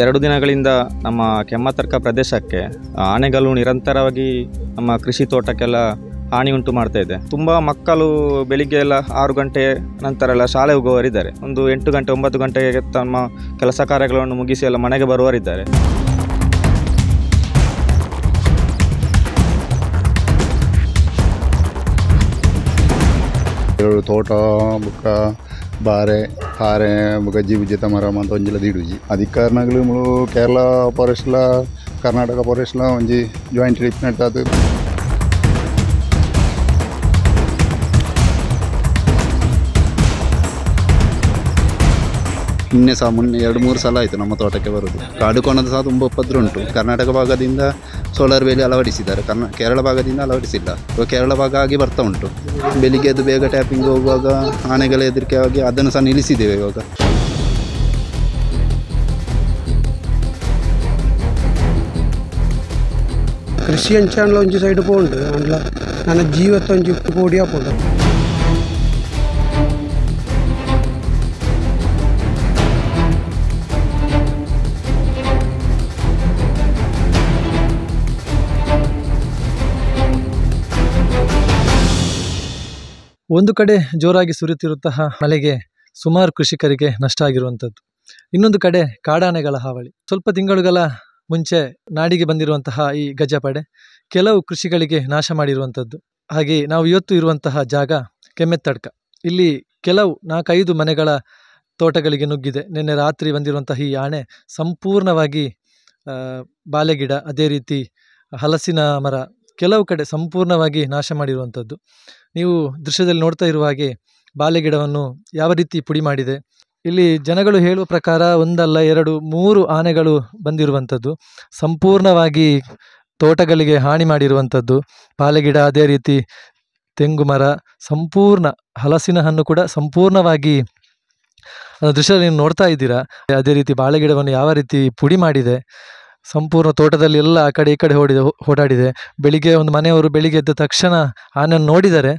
2 ದಿನಗಳಿಂದ ನಮ್ಮ ಕೆಮ್ಮತರ್ಕ ಪ್ರದೇಶಕ್ಕೆ ಆನೆಗಳು ನಿರಂತರವಾಗಿ ನಮ್ಮ ಕೃಷಿ ತೋಟಕ್ಕೆಲ್ಲ ಹಾನಿ ಉಂಟು ಮಾಡ್ತಾ ಇದೆ. ತುಂಬ ಮಕ್ಕಳು ಬೆಳಿಗ್ಗೆ ಎಲ್ಲ 6 ಗಂಟೆ ನಂತರ ಎಲ್ಲ ಶಾಲೆ ಹೋಗುವವರಿದ್ದಾರೆ. ಒಂದು 8 ಗಂಟೆ 9 ಗಂಟೆಗೆ ತಮ್ಮ ಕೆಲಸ ಕಾರ್ಯಗಳನ್ನು ಮುಗಿಸಿ ಎಲ್ಲ ಮನೆಗೆ ಬರುವವರಿದ್ದಾರೆ. ತೋಟ ಬುಕ್ಕ ಬಾರೆ ತಾರೆ ಬೊಕ್ಕ ಜೀವಿಜಿತ ಮರ ಮಾತ ಒಂಜಿಲ ದೀಡುಜಿ ಅಧಿಕಾರನಗಳು ಮುಳು ಕೇರಳ ಫಾರೆಸ್ಟ್ಲ ಕರ್ನಾಟಕ ಫಾರೆಸ್ಟ್ಲ ಒಂಜಿ ಜಾಯಿಂಟ್ ಟ್ರಿಪ್ ನಡ್ತಾತು. ನಿನ್ನೆ ಸಹ ಮೊನ್ನೆ 2-3 ಸಲ ಆಯಿತು ನಮ್ಮ ತೋಟಕ್ಕೆ ಬರೋದು. ಕಾಡು ಕೋಣದ ಸಹ ತುಂಬ ಉಪದ್ರ ಉಂಟು. ಕರ್ನಾಟಕ ಭಾಗದಿಂದ ಸೋಲಾರ್ ಬೇಲಿ ಅಳವಡಿಸಿದ್ದಾರೆ, ಕೇರಳ ಭಾಗದಿಂದ ಅಳವಡಿಸಿಲ್ಲ. ಕೇರಳ ಭಾಗ ಆಗಿ ಬರ್ತಾ ಉಂಟು. ಬೆಳಿಗ್ಗೆ ಅದು ಬೇಗ ಟ್ಯಾಪಿಂಗ್ ಹೋಗುವಾಗ ಆನೆಗಳ ಹೆದರಿಕೆಯಾಗಿ ಅದನ್ನು ಸಹ ನಿಲ್ಲಿಸಿದ್ದೇವೆ ಇವಾಗ. ಕೃಷಿ ಅಂಚಾಂಡ್ಲ ಒಂಜಿ ಸೈಡ್ ಪೋಂಡು ಅಂಡ್ಲ ನನ್ನ ಜೀವತ್ತ ಒಂಜಿ ಪೋಡಿಯಾ ಪೋಂಡು. ಒಂದು ಕಡೆ ಜೋರಾಗಿ ಸುರಿಯುತ್ತಿರುವಂತಹ ಮಳೆಗೆ ಸುಮಾರು ಕೃಷಿಕರಿಗೆ ನಷ್ಟ ಆಗಿರುವಂಥದ್ದು, ಇನ್ನೊಂದು ಕಡೆ ಕಾಡಾನೆಗಳ ಹಾವಳಿ. ಸ್ವಲ್ಪ ತಿಂಗಳುಗಳ ಮುಂಚೆ ನಾಡಿಗೆ ಬಂದಿರುವಂತಹ ಈ ಗಜಪಡೆ ಕೆಲವು ಕೃಷಿಗಳಿಗೆ ನಾಶ ಮಾಡಿರುವಂಥದ್ದು. ಹಾಗೆ ನಾವು ಇವತ್ತು ಇರುವಂತಹ ಜಾಗ ಕೆಮ್ಮೆತ್ತಡ್ಕ. ಇಲ್ಲಿ ಕೆಲವು 4-5 ಮನೆಗಳ ತೋಟಗಳಿಗೆ ನುಗ್ಗಿದೆ. ನಿನ್ನೆ ರಾತ್ರಿ ಬಂದಿರುವಂತಹ ಈ ಆನೆ ಸಂಪೂರ್ಣವಾಗಿ ಬಾಳೆಗಿಡ, ಅದೇ ರೀತಿ ಹಲಸಿನ ಮರ ಕೆಲವು ಕಡೆ ಸಂಪೂರ್ಣವಾಗಿ ನಾಶ ಮಾಡಿರುವಂಥದ್ದು. ನೀವು ದೃಶ್ಯದಲ್ಲಿ ನೋಡ್ತಾ ಇರುವ ಹಾಗೆ ಬಾಳೆಗಿಡವನ್ನು ಯಾವ ರೀತಿ ಪುಡಿ ಮಾಡಿದೆ. ಇಲ್ಲಿ ಜನಗಳು ಹೇಳುವ ಪ್ರಕಾರ 1 ಅಲ್ಲ 2 3 ಆನೆಗಳು ಬಂದಿರುವಂಥದ್ದು, ಸಂಪೂರ್ಣವಾಗಿ ತೋಟಗಳಿಗೆ ಹಾನಿ ಮಾಡಿರುವಂಥದ್ದು. ಬಾಳೆಗಿಡ, ಅದೇ ರೀತಿ ತೆಂಗು ಮರ, ಸಂಪೂರ್ಣ ಹಲಸಿನ ಹಣ್ಣು ಕೂಡ ಸಂಪೂರ್ಣವಾಗಿ ದೃಶ್ಯದಲ್ಲಿ ನೀವು ನೋಡ್ತಾ ಇದ್ದೀರಾ. ಅದೇ ರೀತಿ ಬಾಳೆಗಿಡವನ್ನು ಯಾವ ರೀತಿ ಪುಡಿ ಮಾಡಿದೆ, ಸಂಪೂರ್ಣ ತೋಟದಲ್ಲಿ ಎಲ್ಲ ಆ ಕಡೆ ಈ ಕಡೆ ಓಡಾಡಿದೆ. ಬೆಳಿಗ್ಗೆ ಒಂದು ಮನೆಯವರು ಬೆಳಿಗ್ಗೆ ಎದ್ದ ತಕ್ಷಣ ಆನೆಯನ್ನು ನೋಡಿದ್ದಾರೆ.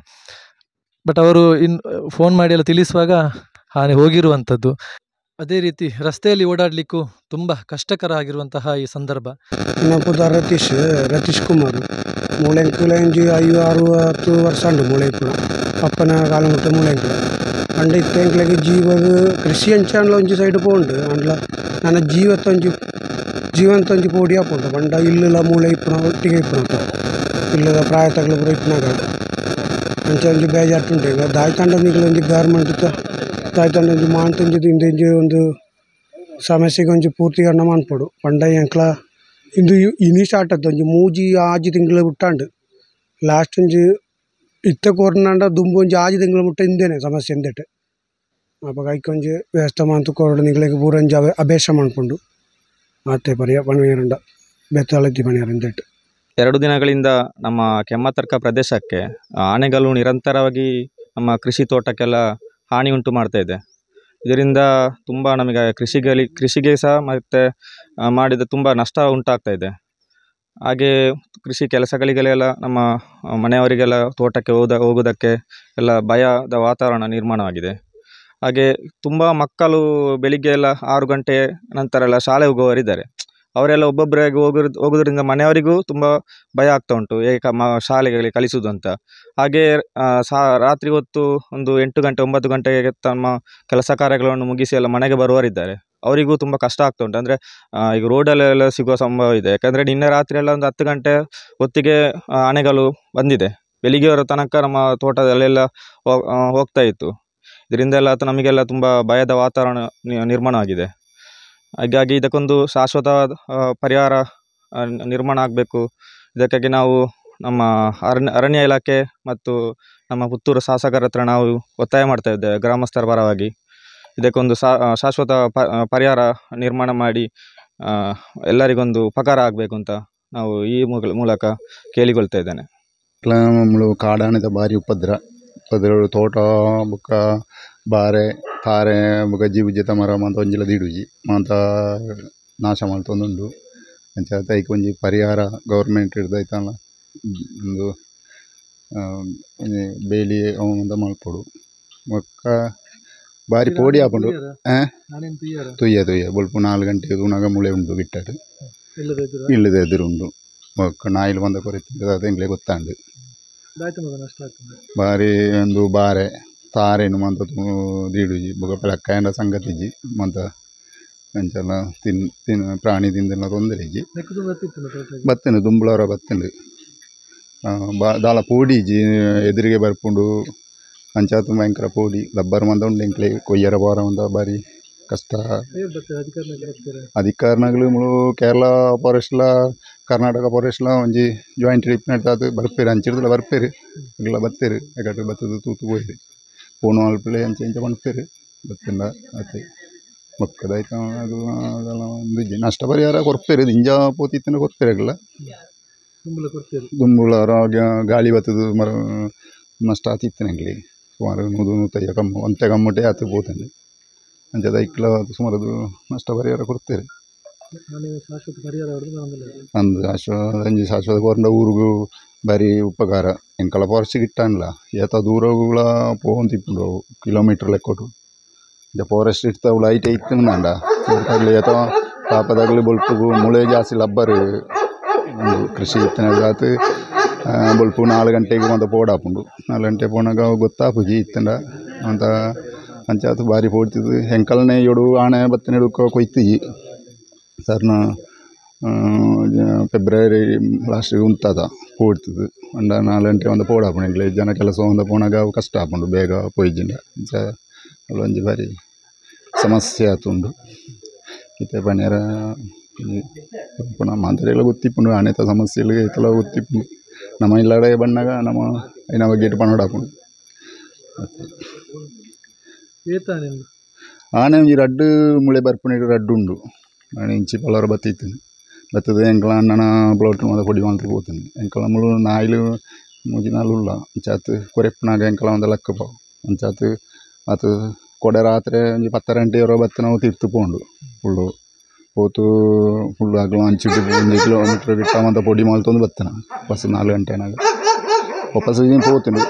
ಬಟ್ ಅವರು ಫೋನ್ ಮಾಡಿ ಎಲ್ಲ ತಿಳಿಸುವಾಗ ಆನೆ ಹೋಗಿರುವಂಥದ್ದು. ಅದೇ ರೀತಿ ರಸ್ತೆಯಲ್ಲಿ ಓಡಾಡಲಿಕ್ಕೂ ತುಂಬ ಕಷ್ಟಕರ ಆಗಿರುವಂತಹ ಈ ಸಂದರ್ಭ. ರತೀಶ್ ಕುಮಾರ್ ಮೂಳೆಂಕುಲ ಒಂಜಿ 5-6 ವರ್ಷ ಉಂಟು ಮೂಳೆಂಕುಲ ಪಪ್ಪನ ಕಾಲ ಮುಟ್ಟ ಮೂಳೆಂಕುಲ ಅಂಡ ಇತ್ತೆಂಕ್ಲೆಗ್ ಜೀವದ ಕೃಷಿ ಅಂಚಾಂಡ್ಲ ಒಂಜಿ ಸೈಡ್ ಪೋಂಡು ಅಂಡ್ಲ ನನ್ನ ಜೀವತ್ತ ಒಂಜಿ ಜೀವಂತ ಒಂಜಿ ಪೋಡಿಯಾ ಪೋಂಡು ಪಂಡ ಇಲ್ಲುಲ ಮೂಳೆ ಇಪ್ಪುನ ಒಟ್ಟಿಗೆ ಇಪ್ಪುನ ಇಲ್ಲದ ಪ್ರಾಯ ತಗಲು ಪೂರ ಇಪ್ಪುನಾಗ ಅಂಚ ಒಂಜಿ ಬೇಜಾರ್ಟುಂಟು. ಈಗ ದಾಯಿ ತಂಡ ನಿಕ್ಲು ಒಂಜಿ ಗೌರ್ಮೆಂಟ್ ದಾಯಿ ತಂಡ ಒಂಜಿ ಮಾಂತ ಒಂಜಿ ಇಂದು ಒಂದು ಸಮಸ್ಯೆಗೆ ಒಂಜಿ ಪೂರ್ತೀಕರಣ ಮನ್ಪೊಡು. ಪಂಡ ಎಂಕ್ಲ ಇಂದು ಇನಿ ಸ್ಟಾರ್ಟ್ ಆತು ಒಂಜಿ 3-6 ತಿಂಗಳು ಮುಟ್ಟಾಂಡು ಲಾಸ್ಟ್ ಒಂಜಿ ಇತ್ತ ಕೋರ್ನಾಂಡ ದುಂಬು ಒಂಜಿ 6 ತಿಂಗಳು ಮುಟ್ಟ ಇಂದೇನೆ ಸಮಸ್ಯೆ ಇಂದೆಟ್. ಅಪಗ ಐಕ್ ಒಂಜಿ ವ್ಯವಸ್ಥೆ ಮಾಂತ ಕೋರಡು ನಿಕ್ಲೆಗ್ ಪೂರ ಒಂಜಿ ಅಭ್ಯಾಸ ಮನ್ಪುಂಡು. ಆತೆ ಪರಿಯ ಪಣಿಯರಂಡ ಬೆತ್ತಲತ್ತಿ ಪಣಿಯರಂದೆಟ್. 2 ದಿನಗಳಿಂದ ನಮ್ಮ ಕೆಮ್ಮತರ್ಕ ಪ್ರದೇಶಕ್ಕೆ ಆನೆಗಳು ನಿರಂತರವಾಗಿ ನಮ್ಮ ಕೃಷಿ ತೋಟಕ್ಕೆಲ್ಲ ಹಾನಿ ಉಂಟು ಮಾಡ್ತಾ ಇದೆ. ಇದರಿಂದ ತುಂಬ ನಮಗೆ ಕೃಷಿಗೆ ಸಹ ಮತ್ತು ಮಾಡಿದ ತುಂಬ ನಷ್ಟ ಉಂಟಾಗ್ತಾ ಇದೆ. ಹಾಗೆ ಕೃಷಿ ಕೆಲಸಗಳಿಗೆಲ್ಲ ನಮ್ಮ ಮನೆಯವರಿಗೆಲ್ಲ ತೋಟಕ್ಕೆ ಹೋಗುವುದಕ್ಕೆ ಎಲ್ಲ ಭಯದ ವಾತಾವರಣ ನಿರ್ಮಾಣವಾಗಿದೆ. ಹಾಗೆ ತುಂಬ ಮಕ್ಕಳು ಬೆಳಿಗ್ಗೆ ಎಲ್ಲ 6 ಗಂಟೆ ನಂತರ ಎಲ್ಲ ಶಾಲೆ ಹೋಗುವವರಿದ್ದಾರೆ. ಅವರೆಲ್ಲ ಒಬ್ಬೊಬ್ಬರಾಗಿ ಹೋಗೋದ್ರಿಂದ ಮನೆಯವರಿಗೂ ತುಂಬ ಭಯ ಆಗ್ತಾ ಉಂಟು, ಏಕ ಶಾಲೆಗಳಿಗೆ ಕಳಿಸುವುದು ಅಂತ. ಹಾಗೆ ರಾತ್ರಿ ಹೊತ್ತು ಒಂದು 8 ಗಂಟೆ 9 ಗಂಟೆಗೆ ತಮ್ಮ ಕೆಲಸ ಕಾರ್ಯಗಳನ್ನು ಮುಗಿಸಿ ಎಲ್ಲ ಮನೆಗೆ ಬರುವವರಿದ್ದಾರೆ. ಅವರಿಗೂ ತುಂಬ ಕಷ್ಟ ಆಗ್ತಾ ಉಂಟು. ಅಂದರೆ ಈಗ ರೋಡಲ್ಲೆಲ್ಲ ಸಿಗುವ ಸಂಭವ ಇದೆ. ಯಾಕಂದರೆ ನಿನ್ನೆ ರಾತ್ರಿ ಎಲ್ಲ ಒಂದು 10 ಗಂಟೆ ಹೊತ್ತಿಗೆ ಆನೆಗಳು ಬಂದಿದೆ. ಬೆಳಿಗ್ಗೆಯವರ ತನಕ ನಮ್ಮ ತೋಟದಲ್ಲೆಲ್ಲ ಹೋಗ್ತಾ ಇತ್ತು. ಇದರಿಂದೆಲ್ಲ ನಮಗೆಲ್ಲ ತುಂಬ ಭಯದ ವಾತಾವರಣ ನಿರ್ಮಾಣವಾಗಿದೆ. ಹಾಗಾಗಿ ಇದಕ್ಕೊಂದು ಶಾಶ್ವತ ಪರಿಹಾರ ನಿರ್ಮಾಣ ಆಗಬೇಕು. ಇದಕ್ಕಾಗಿ ನಾವು ನಮ್ಮ ಅರಣ್ಯ ಇಲಾಖೆ ಮತ್ತು ನಮ್ಮ ಪುತ್ತೂರು ಶಾಸಕರ ಹತ್ರ ನಾವು ಒತ್ತಾಯ ಮಾಡ್ತಾ ಇದ್ದೇವೆ ಗ್ರಾಮಸ್ಥರ ಪರವಾಗಿ. ಇದಕ್ಕೊಂದು ಶಾಶ್ವತ ಪರಿಹಾರ ನಿರ್ಮಾಣ ಮಾಡಿ ಎಲ್ಲರಿಗೊಂದು ಉಪಕಾರ ಆಗಬೇಕು ಅಂತ ನಾವು ಈ ಮೂಲಕ ಕೇಳಿಕೊಳ್ತಾ ಇದ್ದೇನೆ. ಕಾಡಾನೆದ ಭಾರಿ ಉಪದ್ರ ತೋಟ ಬೊಕ್ಕ ಬಾರೆ ತಾರೆ ಬೊಕ್ಕ ಜೀವಿಜಿತ ಮರ ಮಾತ ಒಂಜಿಲ ದೀಡುಜಿ ಮಾತ ನಾಶ ಮಲ್ತೊಂದುಂಡು. ಅಂಚ ಐಕ್ ಒಂಜಿ ಪರಿಹಾರ ಗೌರ್ಮೆಂಟ್ ಇಡ್ದ್ ಒಂದು ಬೇಲಿ ಅವು ಮಾತ ಮಲ್ಪೊಡು. ಬೊಕ್ಕ ಬಾರಿ ಪೋಡಿ ಆಪುಂಡು. ತುಯ್ಯ ತುಯ್ಯ ಬೊಲ್ಪು 4 ಗಂಟೆ ತೂನಾಗ ಮುಳೆ ಉಂಡು ಗಿಟ್ಟಡು ಇಲ್ಲದ ಎದುರು ಉಂಡು. ಬೊಕ್ಕ ನಾಯಿಲು ಬಂದ ಕೊರಿತು ಅದು ಎಂಕ್ಲೆ ಗೊತ್ತಾಂಡು. ಬಾರಿ ಒಂದು ಬಾರೆ ತಾರೇನು ಮಂತ ದೀಡುಜಿ ಬೊಕ್ಕ ಪಲಕ್ಕಾಯಂಡ ಸಂಗತಿಜಿ ಮಂತ ಅಂಚೆಲ್ಲ ತಿನ್ ತಿನ್ ಪ್ರಾಣಿ ತಿಂದೆಲ್ಲ ತೊಂದರೆ ಇಜ್ಜಿ. ಬತ್ತುಂಡು ದುಂಬುಳವರ ಬತ್ತುಂಡು. ದಾಲ ಪೋಡಿ ಇಜ್ಜಿ ಎದುರಿಗೆ ಬರ್ಪುಂಡು ಅಂಚಾತು ಭಯಂಕರ ಪೋಡಿ ರಬ್ಬರ್ ಮಂದ ಉಂಡು ಎಂಕ್ಲೆ ಕೊಯ್ಯರ ಬಾರ ಮಂದ ಬಾರಿ ಕಷ್ಟ. ಅಧಿಕಾರಿನಗಳು ಮುಳು ಕೇರಳ ಫಾರೆಸ್ಟ್ಲ ಕರ್ನಾಟಕ ಫಾರೆಸ್ಟ್ಲ ಒಂಜಿ ಜಾಯಿಂಟ್ ಟ್ರಿಪ್ ನಡ್ತಾದ್ ಬರ್ಪೇರು ಅಂಚಿರ್ದಲ ಬರ್ಪೇರು ಇಲ್ಲ ಬತ್ತೇರು ಎಕಡೆ ಬತ್ತದ ತೂತು ಪೋಯಿರು ಪೋನು ಅಲ್ಪಲೆ ಅಂಚೆ ಇಂಚ ಪನ್ಪೇರು ಬತ್ತಿಂಡ ಅತ್ತೆ ಬೊಕ್ಕದಾಯ್ತು ಅದು ಅದೆಲ್ಲ ಒಂದು ಇಜ್ಜಿ. ನಷ್ಟ ಪರಿಹಾರ ಕೊರ್ಪೇರು ದಿಂಜ ಪೋತಿತ್ತಂಡ ಕೊರ್ಪೇರು ದುಂಬುಲ ಗಾಳಿ ಬತ್ತದ ಮರ ನಷ್ಟ ಆತಿತ್ತು ಎಂಕ್ಲೆ ಸುಮಾರು 100 150 ಕಮ್ಮು ಒಂತೆ ಕಮ್ಮಟೆ ಆತು ಪೋತಂಡು ಅಂಚದ ಐಕ್ಲ ಸುಮಾರು ನಷ್ಟ ಪರಿಹಾರ ಕೊಡ್ತೇವೆ. ಅಂದ್ ಶಾಶ್ವತ ಅಂಜಿ ಶಾಶ್ವತ ಕೊರಂಡ ಊರುಗು ಬಾರಿ ಉಪಕಾರ. ಎಂಕಲ ಫಾರೆಸ್ಟ್ ಗಿಟ್ಟನ್ಲ ಏತ ದೂರಗುಲ ಪೋವೊಂದಿಪ್ಪುಂಡು ಕಿಲೋಮೀಟರ್ ಲೆಕ್ಕೊಟು. ಇಂಚ ಫಾರೆಸ್ಟ್ ಇರ್ತ ಅವು ಲೈಟ್ ಇತ್ತುಂಡ ಏತ ಪಾಪದಾಗಲಿ ಬೊಲ್ಪುಗು ಮುಳೆ ಜಾಸ್ತಿ ಲಬ್ಬರು ಕೃಷಿ ಇತ್ತಿನ ಬೊಲ್ಪು 4 ಗಂಟೆಗೆ ಒಂದು ಪೋಡಾಪುಂಡು. 4 ಗಂಟೆ ಪೋನಾಗ ಗೊತ್ತಾಪುಜಿ ಇತ್ತಂಡ ಅಂತ ಅಂಚಾತು ಬಾರಿ ಪೋಡ್ತಿದ್ದು. ಎಂಕಲ್ನೆ ಎಡು ಆಣೆ ಬತ್ತನೆ ಎಡುಕ ಕೊಯ್ತಿಜಿ ಸರ್ನ ಫೆಬ್ರವರಿ ಲಾಸ್ಟಿಗೆ ಉಂತಾದ ಪೋಡ್ತಿದ್ದು. ಅಂಡ 4 ಗಂಟೆ ಒಂದು ಪೋಡಾಪುಂಡು ಎಂಕ್ಲೆ ಜನ ಕೆಲಸ ಒಂದು ಪೋನಾಗ ಅವು ಕಷ್ಟ ಆಪುಂಡು ಬೇಗ ಪೋಯ್ಜಿಂಡ. ಅಂಚ ಅಲ್ಲೊಂಜಿ ಬಾರಿ ಸಮಸ್ಯೆ ಆತುಂಡು. ಇತ್ತೆ ಪನ್ಯರ ಪುನಃ ಮಾಂತರೆಲ್ಲ ಗೊತ್ತಿಪ್ಪುಂಡು ಆಣೆತ ಸಮಸ್ಯೆ ಇತ್ತಲ ಗೊತ್ತಿಪ್ಪುಂಡು. ನಮ್ಮ ಇಲ್ಲಡೆ ಬಣ್ಣಾಗ ನಮ್ಮ ಐನ ಬಗ್ಗೆ ಪನೋಡಾಪುಂಡು. ಆನೆ ಒಂಜಿ ರಡ್ಡು ಮುಳೆ ಬರ್ಪುಂಡು ರಡ್ಡು ಉಂಡು. ಆನೆ ಇಂಚಿ ಪಲವರ ಬತ್ತಿತ್ತು ಬತ್ತದ ಎಂಕಲ ಅಣ್ಣನ ಪ್ಲೋಟ್ ಮಾತ ಪೊಡಿ ಮಂತ್ ಪೋತುಂಡು. ಎಂಕಲ ಮುಳು ನಾಯಿಲು 3 4 ಉಲ್ಲ ಅಂಚಾತ್ ಕೊರೆಪ್ಪುನಾಗ ಎಂಕಲ ಒಂದು ಲಕ್ಕಪ್ಪ ಅಂಚಾತ್ ಆತು ಕೊಡೆ ರಾತ್ರಿ ಒಂಜಿ 10 ಗಂಟೆ ವರ ಬತ್ತು ನಾವು ತಿರ್ತು ಪೋಂಡು ಫುಲ್ಲು ಪೋತು ಫುಲ್ಲು ಅಗಲ ಅಂಚಿಟ್ಟು 1 ಕಿಲೋಮೀಟ್ರ್ ಗಿಟ್ಟ ಮಂತ ಪೊಡಿ ಮಲ್ತೊಂದು ಬತ್ತನ ಬಸ್ 4 ಗಂಟೆ ಆನಾಗ ವಾಪಸ್ ಪೋತುಂಡು.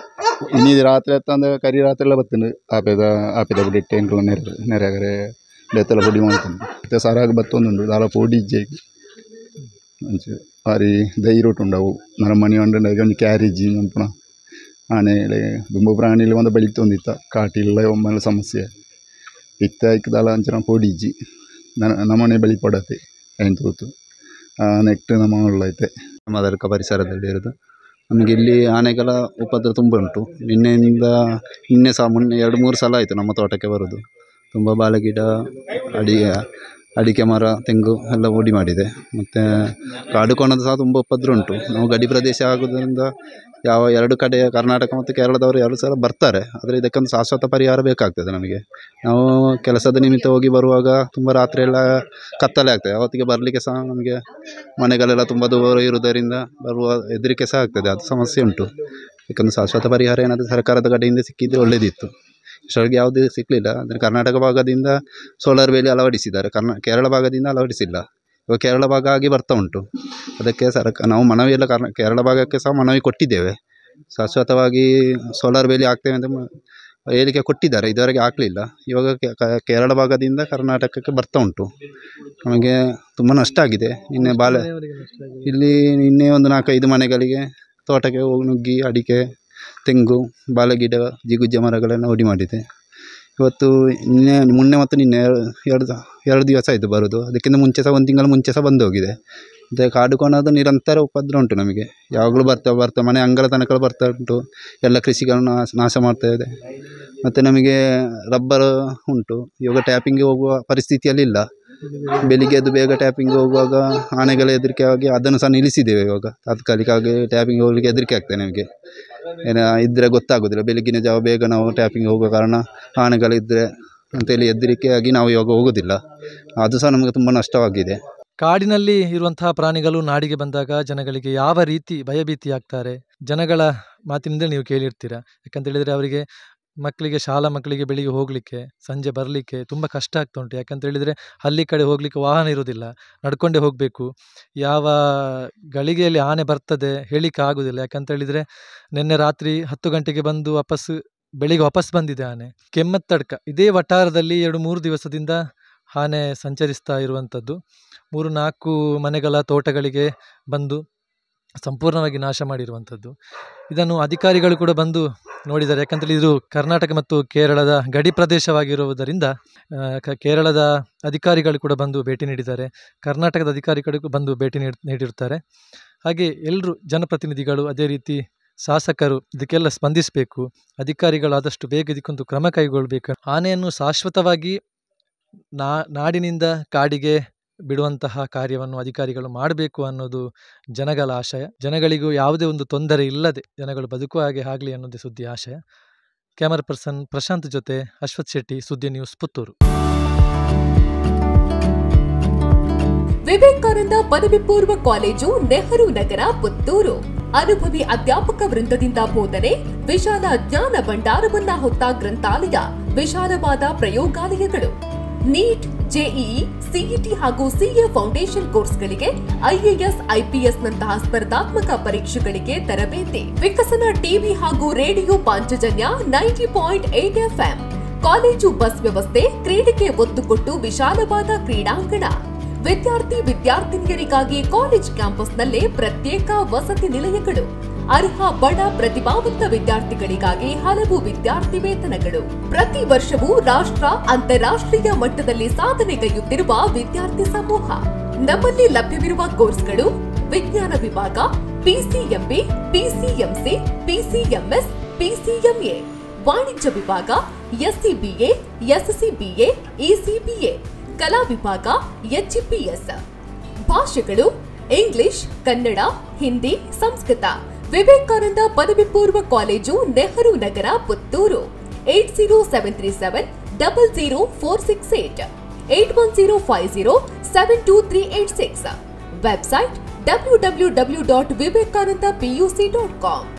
ಇನಿ ರಾತ್ರಿ ಅತ್ತಂದ್ರೆ ಕರಿ ರಾತ್ರಿ ಎಲ್ಲ ಬತ್ತುಂಡು ಆಪೆದ ಆಪೆದ ಬುಡಿಟ್ಟೆ ಎಂಕಲ ನೆರೆ ನೆರೆಗರೆ ಬೇತೆಲ್ಲ ಪೊಡಿ ಮಲ್ತುಂಡು. ಮತ್ತೆ ಸರಾಗ ಬತ್ತೊಂದುಂಡು ದಾಲ ಪೊಡಿ ಇಜ್ಜೆಗ್ ಅಂಚೆ ಬಾರಿ ಧೈರ್ಯ ಉಂಡವು ನರಮನಿ ಉಂಡು ಒಂಜಿ ಕ್ಯಾರೇಜಿ ಮನ್ಪುನ ಆನೆ ದುಂಬು ಪ್ರಾಣಿಲು ಒಂದು ಬೆಳಿತೊಂದಿತ್ತ ಕಾಟಿಲ್ಲ ಒಮ್ಮೆಲೆ ಸಮಸ್ಯೆ ಇತ್ತೆ ಐಕ್ ದಾಲ ಅಂಚಿನ ಪೊಡಿ ಇಜ್ಜಿ ನಮನೆ ಬೆಳಿಪಡತೆ ಐನ್ ತೂತು ನೆಕ್ಟ್ ನಮ್ಮ ಉಳ್ಳೈತೆ. ಮದರ್ಕ ಪರಿಸರದಲ್ಲಿ ಇರೋದು ನಮಗೆ ಇಲ್ಲಿ ಆನೆಗಳ ಉಪದ್ರ ತುಂಬ ಉಂಟು. ನಿನ್ನೆಯಿಂದ ನಿನ್ನೆ ಸಹ ಮೊನ್ನೆ 2-3 ಸಲ ಆಯಿತು ನಮ್ಮ ತೋಟಕ್ಕೆ ಬರೋದು. ತುಂಬ ಬಾಳೆಗಿಡ ಅಡಿಕೆ ಮರ ತೆಂಗು ಎಲ್ಲ ಪುಡಿ ಮಾಡಿದೆ. ಮತ್ತು ಕಾಡು ಕೋಣದ ಸಹ ತುಂಬ ಉಪದ್ರ ಉಂಟು. ನಾವು ಗಡಿ ಪ್ರದೇಶ ಆಗುವುದರಿಂದ ಯಾವ ಎರಡು ಕಡೆ ಕರ್ನಾಟಕ ಮತ್ತು ಕೇರಳದವರು ಎರಡು ಸಲ ಬರ್ತಾರೆ. ಆದರೆ ಇದಕ್ಕೊಂದು ಶಾಶ್ವತ ಪರಿಹಾರ ಬೇಕಾಗ್ತದೆ ನಮಗೆ. ನಾವು ಕೆಲಸದ ನಿಮಿತ್ತ ಹೋಗಿ ಬರುವಾಗ ತುಂಬ ರಾತ್ರಿ ಎಲ್ಲ ಕತ್ತಲೆ ಆಗ್ತದೆ. ಆವತ್ತಿಗೆ ಬರಲಿಕ್ಕೆ ಸಹ ನಮಗೆ ಮನೆಗಳೆಲ್ಲ ತುಂಬ ದೂರ ಇರುವುದರಿಂದ ಬರುವ ಹೆದರಿಕೆ ಸಹ ಆಗ್ತದೆ. ಅದು ಸಮಸ್ಯೆ ಉಂಟು. ಇದಕ್ಕೊಂದು ಶಾಶ್ವತ ಪರಿಹಾರ ಏನಾದರೂ ಸರ್ಕಾರದ ಕಡೆಯಿಂದ ಸಿಕ್ಕಿದರೆ ಒಳ್ಳೆಯದಿತ್ತು. ಇಷ್ಟರವರೆಗೆ ಯಾವುದೇ ಸಿಕ್ಕಲಿಲ್ಲ. ಅಂದರೆ ಕರ್ನಾಟಕ ಭಾಗದಿಂದ ಸೋಲಾರ್ ಬೇಲಿ ಅಳವಡಿಸಿದ್ದಾರೆ, ಕೇರಳ ಭಾಗದಿಂದ ಅಳವಡಿಸಿಲ್ಲ. ಇವಾಗ ಕೇರಳ ಭಾಗ ಆಗಿ ಬರ್ತಾ ಉಂಟು. ಅದಕ್ಕೆ ನಾವು ಮನವಿಯೆಲ್ಲ ಕೇರಳ ಭಾಗಕ್ಕೆ ಸಹ ಮನವಿ ಕೊಟ್ಟಿದ್ದೇವೆ. ಶಾಶ್ವತವಾಗಿ ಸೋಲಾರ್ ಬೇಲಿ ಹಾಕ್ತೇವೆ ಅಂತ ಹೇಳಿಕೆ ಕೊಟ್ಟಿದ್ದಾರೆ, ಇದುವರೆಗೆ ಹಾಕಲಿಲ್ಲ. ಇವಾಗ ಕೇರಳ ಭಾಗದಿಂದ ಕರ್ನಾಟಕಕ್ಕೆ ಬರ್ತಾ ಉಂಟು. ನಮಗೆ ತುಂಬ ನಷ್ಟ ಆಗಿದೆ. ನಿನ್ನೆ ಬಾಳೆ ಇಲ್ಲಿ ನಿನ್ನೆ ಒಂದು 4-5 ಮನೆಗಳಿಗೆ ತೋಟಕ್ಕೆ ಹೋಗಿ ನುಗ್ಗಿ ಅಡಿಕೆ, ತೆಂಗು, ಬಾಳೆಗಿಡ, ಜಿಗುಜ್ಜೆ ಮರಗಳನ್ನು ಹೊಡಿ ಮಾಡಿದೆ. ಇವತ್ತು ನಿನ್ನೆ ಮೊನ್ನೆ ಮತ್ತು ನಿನ್ನೆ ಎರಡು ದಿವಸ ಆಯಿತು ಬರೋದು. ಅದಕ್ಕಿಂತ ಮುಂಚೆ ಸಹ 1 ತಿಂಗಳ ಮುಂಚೆ ಸಹ ಬಂದು ಹೋಗಿದೆ. ಮತ್ತು ಕಾಡು ಕೋಣದ ನಿರಂತರ ಉಪದ್ರ ಉಂಟು ನಮಗೆ. ಯಾವಾಗಲೂ ಬರ್ತಾ ಬರ್ತಾ ಮನೆ ಅಂಗಳ ತನಕ ಬರ್ತಾ ಉಂಟು. ಎಲ್ಲ ಕೃಷಿಗಳನ್ನು ನಾಶ ಮಾಡ್ತಾ ಇದೆ. ಮತ್ತು ನಮಗೆ ರಬ್ಬರ್ ಉಂಟು. ಇವಾಗ ಟ್ಯಾಪಿಂಗ್ಗೆ ಹೋಗುವ ಪರಿಸ್ಥಿತಿಯಲ್ಲಿ ಇಲ್ಲ. ಬೆಳಿಗ್ಗೆ ಎದ್ದು ಬೇಗ ಟ್ಯಾಪಿಂಗ್ ಹೋಗುವಾಗ ಆನೆಗಳ ಹೆದರಿಕೆ ಆಗಿ ಅದನ್ನು ಸಹ ನಿಲ್ಲಿಸಿದ್ದೇವೆ. ಇವಾಗ ತಾತ್ಕಾಲಿಕವಾಗಿ ಟ್ಯಾಪಿಂಗ್ ಹೋಗಲಿಕ್ಕೆ ಹೆದರಿಕೆ ಆಗ್ತದೆ ನಮಗೆ. ಏನೋ ಇದ್ದರೆ ಗೊತ್ತಾಗೋದಿಲ್ಲ. ಬೆಳಗ್ಗಿನ ಜಾವ ಬೇಗ ನಾವು ಟ್ಯಾಪಿಂಗ್ ಹೋಗುವ ಕಾರಣ ಆನೆಗಳಿದ್ದರೆ ಅಂತೇಳಿ ಹೆದರಿಕೆಯಾಗಿ ನಾವು ಇವಾಗ ಹೋಗೋದಿಲ್ಲ. ಅದು ಸಹ ನಮಗೆ ತುಂಬ ನಷ್ಟವಾಗಿದೆ. ಕಾಡಿನಲ್ಲಿ ಇರುವಂತಹ ಪ್ರಾಣಿಗಳು ನಾಡಿಗೆ ಬಂದಾಗ ಜನಗಳಿಗೆ ಯಾವ ರೀತಿ ಭಯಭೀತಿ ಆಗ್ತಾರೆ ಜನಗಳ ಮಾತಿನಿಂದ ನೀವು ಕೇಳಿರ್ತೀರ. ಯಾಕಂತೇಳಿದರೆ ಅವರಿಗೆ ಮಕ್ಕಳಿಗೆ ಶಾಲಾ ಮಕ್ಕಳಿಗೆ ಬೆಳಿಗ್ಗೆ ಹೋಗಲಿಕ್ಕೆ ಸಂಜೆ ಬರಲಿಕ್ಕೆ ತುಂಬ ಕಷ್ಟ ಆಗ್ತಾ ಉಂಟು. ಯಾಕಂತ ಹೇಳಿದರೆ ಹಳ್ಳಿ ಕಡೆ ಹೋಗಲಿಕ್ಕೆ ವಾಹನ ಇರೋದಿಲ್ಲ, ನಡ್ಕೊಂಡೇ ಹೋಗಬೇಕು. ಯಾವ ಗಳಿಗೆಯಲ್ಲಿ ಆನೆ ಬರ್ತದೆ ಹೇಳಲಿಕ್ಕೆ ಆಗೋದಿಲ್ಲ. ಯಾಕಂತ ಹೇಳಿದರೆ ನಿನ್ನೆ ರಾತ್ರಿ 10 ಗಂಟೆಗೆ ಬಂದು ವಾಪಸ್ಸು ಬೆಳಿಗ್ಗೆ ವಾಪಸ್ ಬಂದಿದೆ ಆನೆ. ಕೆಮ್ಮತ್ತಡ್ಕ ಇದೇ ವಠಾರದಲ್ಲಿ 2-3 ದಿವಸದಿಂದ ಆನೆ ಸಂಚರಿಸ್ತಾ ಇರುವಂಥದ್ದು. 3-4 ಮನೆಗಳ ತೋಟಗಳಿಗೆ ಬಂದು ಸಂಪೂರ್ಣವಾಗಿ ನಾಶ ಮಾಡಿರುವಂಥದ್ದು. ಇದನ್ನು ಅಧಿಕಾರಿಗಳು ಕೂಡ ಬಂದು ನೋಡಿದ್ದಾರೆ. ಯಾಕಂತೇಳಿ ಇದು ಕರ್ನಾಟಕ ಮತ್ತು ಕೇರಳದ ಗಡಿ ಪ್ರದೇಶವಾಗಿರುವುದರಿಂದ ಕೇರಳದ ಅಧಿಕಾರಿಗಳು ಕೂಡ ಬಂದು ಭೇಟಿ ನೀಡಿದ್ದಾರೆ, ಕರ್ನಾಟಕದ ಅಧಿಕಾರಿಗಳು ಬಂದು ಭೇಟಿ ನೀಡಿರ್ತಾರೆ. ಹಾಗೆ ಎಲ್ಲರೂ ಜನಪ್ರತಿನಿಧಿಗಳು, ಅದೇ ರೀತಿ ಶಾಸಕರು ಇದಕ್ಕೆಲ್ಲ ಸ್ಪಂದಿಸಬೇಕು. ಅಧಿಕಾರಿಗಳು ಆದಷ್ಟು ಬೇಗ ಇದಕ್ಕೊಂದು ಕ್ರಮ ಕೈಗೊಳ್ಳಬೇಕು. ಆನೆಯನ್ನು ಶಾಶ್ವತವಾಗಿ ನಾಡಿನಿಂದ ಕಾಡಿಗೆ ಬಿಡುವಂತಹ ಕಾರ್ಯವನ್ನು ಅಧಿಕಾರಿಗಳು ಮಾಡಬೇಕು ಅನ್ನೋದು ಜನಗಳ ಆಶಯ. ಜನಗಳಿಗೂ ಯಾವುದೇ ಒಂದು ತೊಂದರೆ ಇಲ್ಲದೆ ಜನಗಳು ಬದುಕುವ ಹಾಗೆ ಆಗಲಿ ಅನ್ನೋದೇ ಸುದ್ದಿ ಆಶಯ. ಕ್ಯಾಮರಾ ಪರ್ಸನ್ ಪ್ರಶಾಂತ್ ಜೊತೆ ಅಶ್ವಥ್ ಶೆಟ್ಟಿ, ಸುದ್ದಿ ನ್ಯೂಸ್, ಪುತ್ತೂರು. ವಿವೇಕಾನಂದ ಪದವಿ ಪೂರ್ವ ಕಾಲೇಜು, ನೆಹರು ನಗರ, ಪುತ್ತೂರು. ಅನುಭವಿ ಅಧ್ಯಾಪಕ ವೃಂದದಿಂದ ಬೋಧನೆ, ವಿಶಾಲ ಜ್ಞಾನ ಭಂಡಾರವನ್ನ ಹೊತ್ತ ಗ್ರಂಥಾಲಯ, ವಿಶಾಲವಾದ ಪ್ರಯೋಗಾಲಯಗಳು, ನೀಟ್, ಜೆಇಇ, ಸಿಇಟಿ ಹಾಗೂ ಸಿಎ ಫೌಂಡೇಶನ್ ಕೋರ್ಸ್ಗಳಿಗೆ, ಐಎಎಸ್, ಐಪಿಎಸ್ ನಂತಹ ಸ್ಪರ್ಧಾತ್ಮಕ ಪರೀಕ್ಷೆಗಳಿಗೆ ತರಬೇತಿ, ವಿಕಸನ ಟಿವಿ ಹಾಗೂ radio Panchajanya 90.8 FM, college bus ವ್ಯವಸ್ಥೆ, ಕ್ರೀಡೆಗೆ ಒತ್ತು ಕೊಟ್ಟು ವಿಶಾಲವಾದ ಕ್ರೀಡಾಂಗಣ, ವಿದ್ಯಾರ್ಥಿ ವಿದ್ಯಾರ್ಥಿನಿಯರಿಗಾಗಿ ಕಾಲೇಜ್ ಕ್ಯಾಂಪಸ್ನಲ್ಲೇ ಪ್ರತ್ಯೇಕ ವಸತಿ ನಿಲಯಗಳು, ಅರ್ಹ ಬಡ ಪ್ರತಿಭಾವಂತ ವಿದ್ಯಾರ್ಥಿಗಳಿಗಾಗಿ ಹಲವು ವಿದ್ಯಾರ್ಥಿ ವೇತನಗಳು. ಪ್ರತಿ ವರ್ಷವೂ ರಾಷ್ಟ್ರ ಅಂತಾರಾಷ್ಟ್ರೀಯ ಮಟ್ಟದಲ್ಲಿ ಸಾಧನೆಗೈಯುತ್ತಿರುವ ವಿದ್ಯಾರ್ಥಿ ಸಮೂಹ. ನಮ್ಮಲ್ಲಿ ಲಭ್ಯವಿರುವ ಕೋರ್ಸ್ಗಳು ವಿಜ್ಞಾನ ವಿಭಾಗ, ಪಿಸಿಎಂಬಿ, ಪಿಸಿಎಂಸಿ, ಪಿಸಿಎಂಎಸ್, ಪಿಸಿಎಂಎ, ವಾಣಿಜ್ಯ ವಿಭಾಗ, ಎಸ್ಸಿಬಿಎ, ಎಸ್ಸಿಬಿಎ, ಇಸಿಬಿಎ, ಕಲಾ ವಿಭಾಗ, ಎಚ್ಪಿಎಸ್, ಭಾಷೆಗಳು ಇಂಗ್ಲಿಷ್, ಕನ್ನಡ, ಹಿಂದಿ, ಸಂಸ್ಕೃತ. ವಿವೇಕಾನಂದ ಪದವಿ ಪೂರ್ವ college, Nehru Nagar, Puttur. 80737 00468, 81050 72386. Website www.vivekanandapuc.com.